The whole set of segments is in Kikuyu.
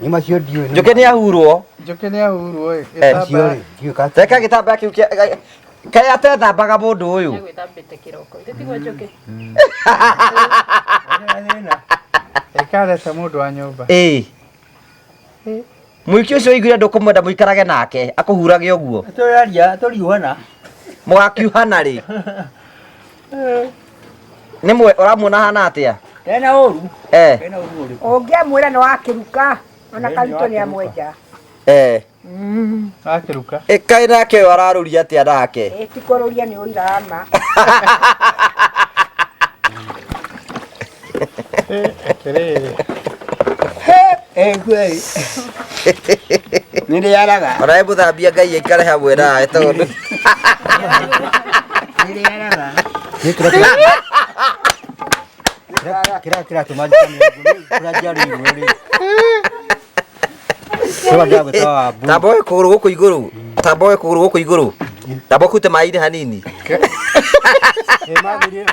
Nĩ macio ndiũĩ. Njũkĩ nĩ ahurwo. Njũkĩ nĩ ahurwo ĩ. Eh. Macio rĩ, ndiũĩ kana Reka gĩtambaya kĩu kĩa kaĩ atethambaga mũndũ ũyũ. Egwĩthambĩte kĩroko. Ithe tiguo Njũkĩ? Ĩkareta mũndũ wa nyũmba. Ĩĩ. Mũhiki ũcio ũiguire ndũkũmwenda mũikarage nake akũhurage ũguo. Tũraria tũriuhana. Mũgakiuhana rĩ? Nĩ mwe ũramuona hana atĩa? Kena ũru. Eh. Kena ũru ũrĩkũ? Ũngĩamwĩra nĩ wakĩruka ona karitũ nĩ amwenja. Eh. Akĩruka. Ĩ kaĩ nake ũyũ ararũria atĩa nake? Ĩ ti kũrũria nĩ ũira wa ma. Atĩrĩrĩ. Eh, kweli. Nĩndĩaraga. Ona we mũthambia Ngai aikare hamwe nawe tondũ. Nĩndĩaraga. Nĩ kĩrĩa kĩrĩa kĩratũma njikane ũguo, nĩ kũrĩa njiarĩirwo rĩ. Kũrĩa ndagwĩta Wambui. Tamba woe kũgũrũ gũkũ igũrũ. Tamba woe kũgũrũ gũkũ igũrũ. Tamba ũkute maĩ-inĩ hanini. Ĩ,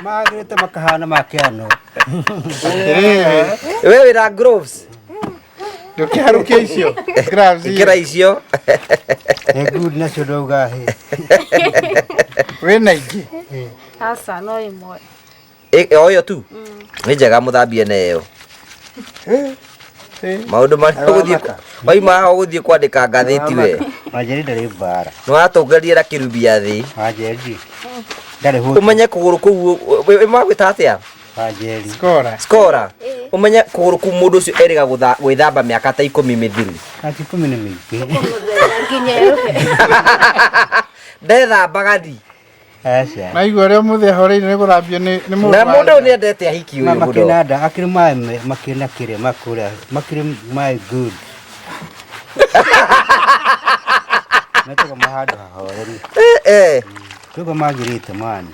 magĩrĩte makahana ma kĩano. Atĩrĩrĩ. We wĩna gloves. Ndũkĩharũkie icio. Gloves icio. Ĩkĩra icio. Ĩ, good nacio ndauga hĩ. Wĩna ingĩ. Aca no ĩmwe. Ĩ- O ĩyo tu. Nĩ njega mũthambie na ĩyo. Maũndũ marĩa ũgũthiĩ waima haha ũgũthiĩ kwandĩka ngathĩti we. Wanjeri ndarĩ mbara. Nĩ watũngaria na kĩrubia thĩ. Wanjeri ndarĩ hũti. Ũmenye kũgũrũ kũu wĩmagwĩta atĩa? Wanjeri. Skora. Skora. Ũmenye kũgũrũ kũu mũndũ ũcio erĩga gwĩthamba mĩaka ta ikũmi mĩthiru. Ati ikũmi nĩ mĩingĩ. Nginya erũhe. Ndethambaga thi. Aca. Maigua ũrĩa ũmũthĩ ahoreire nĩ gũthambio nĩ nĩ mũndũ. Na wa mũndũ ũyũ nja. nĩ endete ahiki Ma ũyũ mũno. makĩna nda akĩrĩ maĩ makĩna kĩrĩa makũrĩa makĩrĩ maĩ good. Metagwo ma handũ hahoreru. Eh, eh. Tugo magĩrĩte mani.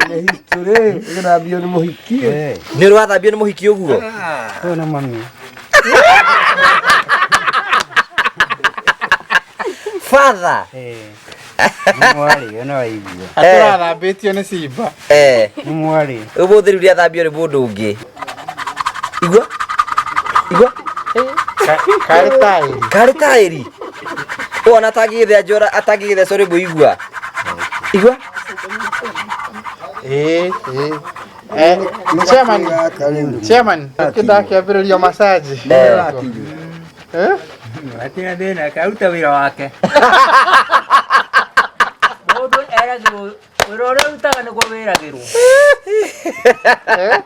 Nĩ history gũthambio nĩ mũhiki. Eh, Nĩ ũrĩ wathambio nĩ mũhiki ũguo? ũyũ nĩ mami. Father. Eh. Nĩ mwarĩ, ũyũ nĩ waigua. Atũrathambĩtio nĩ simba. Eh. Nĩ mwarĩ. Ũmũthĩ rĩu rĩathambio nĩ mũndũ ũngĩ. Igua. Igua. Karĩ taĩri. Karĩ taĩri. Wona atangĩgĩthĩa njora atangĩgĩthecwo nĩ mũigua. Igua. Ĩĩ, ĩĩ. Eh, chairman, chairman, ndakĩambĩrĩrio massage. Eh? Hatirĩ thĩna, karuta wĩra wake. Mũndũ eragĩrwo wĩra ũrĩa ũrutaga nĩguo wĩragĩrwo. Eh?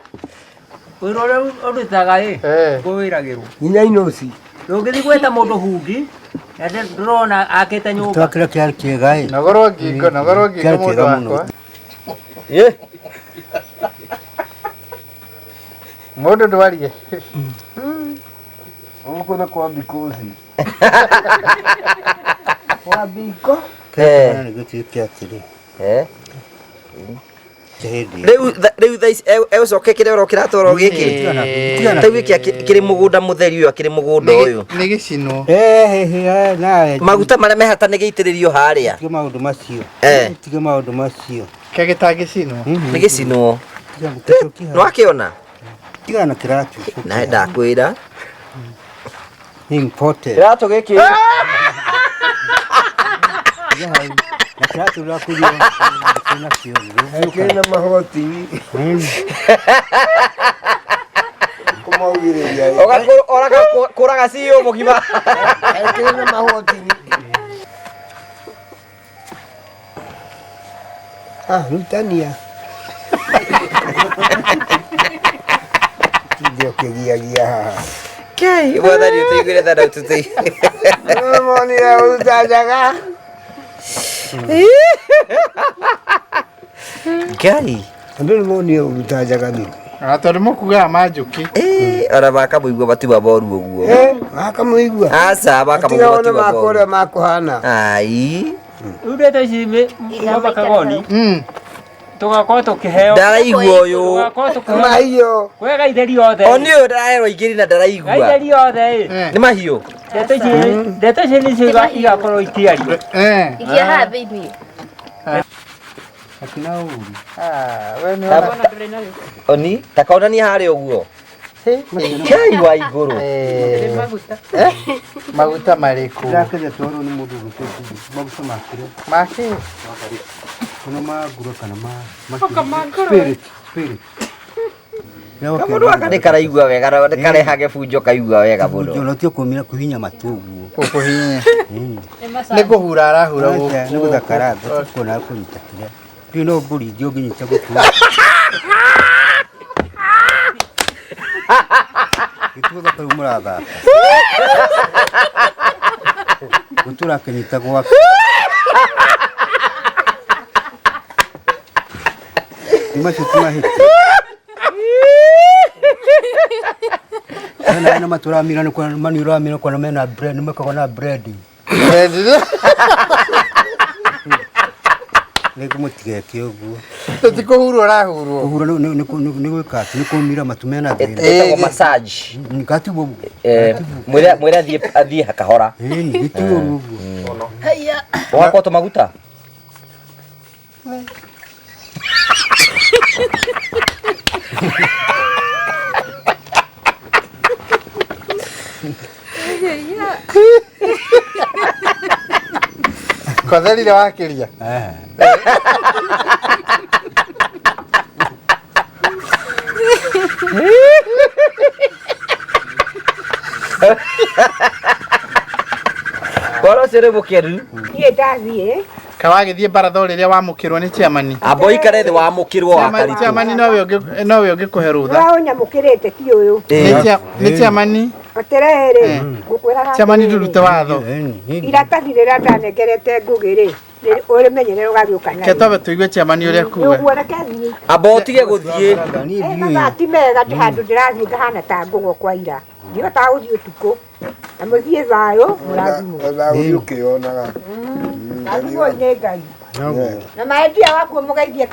Wĩra ũrĩa ũrutaga ĩ, Eh. nĩguo wĩragĩrwo. Nginya inoci. Ndũngĩthiĩ gwĩta mũndũ bundi na ndũrona akĩte nyũmba. Twakĩra kĩarĩ kĩega ĩ. Nogorwo ngingo, nogorwo ngingo Kĩarĩ mũndũ kĩega mũno. wakwa. Ye. Mũndũ ndwarie. Gũkũ nĩ kwa mbikũci. Kwa mbiko. Eh. Nĩ gũtuĩke atĩrĩ. Eh. Ti hĩndĩ ĩyo. Rĩu rĩu thaa ici egũcoke kĩrĩa ũrokĩra toro gĩkĩ. Tigana Rĩu gĩkĩ kĩrĩ mũgũnda mũtheri ũyũ akĩrĩ mũgũnda ũyũ. Nĩ gĩcinwo. Eh, eh, eh, nawe. Maguta marĩa mehata nĩ gĩitĩrĩrio harĩa. Tiga maũndũ macio. Eh. Tiga maũndũ macio. Kĩa gĩtangĩcinwo. Nĩ gĩcinwo. Tiga gũcokia Nĩ wakĩona? Tiga na kĩratũ. Na ndakwĩra. Nĩ important. Kĩratũ gĩkĩ. Tiga hau. Na kĩratũ ũrakũria kĩna kĩo. Kĩna mahoti. Kũmaugĩrĩria. Ũgakorwo kũraga CEO mũgima. Kĩna mahoti. Ah, rutania. Tinde ũkĩgiagia haha. Kei, mwathani ũtũiguĩre tha na ũtũteithie. Nĩmonire ũruta njaga. Ngai. Andũ nĩmonire ũruta njaga nĩ. Na tondũ mũkugaga ma njũkĩ. Eh, ona makamũigua matiuma moru ũguo. Eh, makamũigua. Aca Tiga makamũigua one matiuma makũrĩa moru. makũhana. Ai. Rĩu ndeto ici mama kagoni tũgakorwo tũkĩheo Ndaraigua ũyũ. tũgakorwo tũkĩheo Mahiũ. kwĩ gaitheri othe Oni ũyũ ndaraherwo igĩrĩ na ndaraigua. Gaitheri othe ĩ Nĩ mahiũ. ndeto ici ndeto ici nĩcio igakorwo ikĩario Eh. Ikia haha thĩinĩ. Akina ũru. Ah, we nĩ wona. Oni, takonania harĩa ũguo. Kei wa igũrũ. Maguta. Maguta marĩkũ? Ndakĩria twarwo nĩ mũndũ ũgĩte maguta makĩre. Makĩ? Kuna ma nguro kana ma Oka ma ngũrwe. Spirit, spirit. Kamũndũ gaka nĩ karaigua wega na nĩ karehage bunjo kaigua wega mũno. Bunjo tio kũmira kũhinya matũ ũguo. Gũkũhinya. Nĩ kũhura arahura gũkũ. Nĩ gũthakara kuona kũnyita kĩrĩa. Ndiũ no mbũri ingĩ ũngĩnyita gũtũ. Gĩtũ rĩu mũrathaka. Gũtũ ũrakĩnyita gwake. Nĩ macio ti mahĩtia. Hena hena matũramira nĩ kuona mani ũramira kuona mena bread nĩ makoragwo na bread. Rĩngĩ mũtigeke ũguo. Tũtikũhurwo ũrahurwo. Kũhura nĩ gwĩka atĩ nĩ kũmira matũ mena thĩna. Ĩtagwo massage. Gatiguo. Mwĩre mwĩre athiĩ athiĩ kahora. Ĩni gĩtiguo ũguo. Haya. Ũgakwo tũmaguta? Kwatherire wakĩria. Ũhoro ũcio nĩ mũkenu. Niĩ ndathiĩ. Kawagĩthiĩ baratha rĩrĩa wamũkĩrwo nĩ chairman. Amba ũikare thĩ wamũkĩrwo wa Karitũ. Chairman nowe ũngĩ nowe ũngĩkũhe rũtha. Ũrĩa ũnyamũkĩrĩte ti ũyũ. Nĩ chairman. Atĩrĩrĩ, ngũkwĩraga Chairman atĩrĩrĩ, ndũrute watho. Iratathi rĩrĩa ndanengerete Ngũgĩ rĩ, ũrĩmenyerere ũgagĩũka Ke narĩo. twambe tũigue chairman ũrĩa kuga. Ũguo reke thiĩ. Amba ũtige gũthiĩ. Mathaa ti mega ndĩ handũ ndĩrathiĩ ngahana ta ngũgwa kwa ira. Ndihotaga gũthiĩ ũtukũ. Na mũthiĩ thayũ mũrathimwo. Ona ũthiĩ ũkĩonaga. Rathimwoi nĩ Ngai. Na maendia wakuo mũgeithie.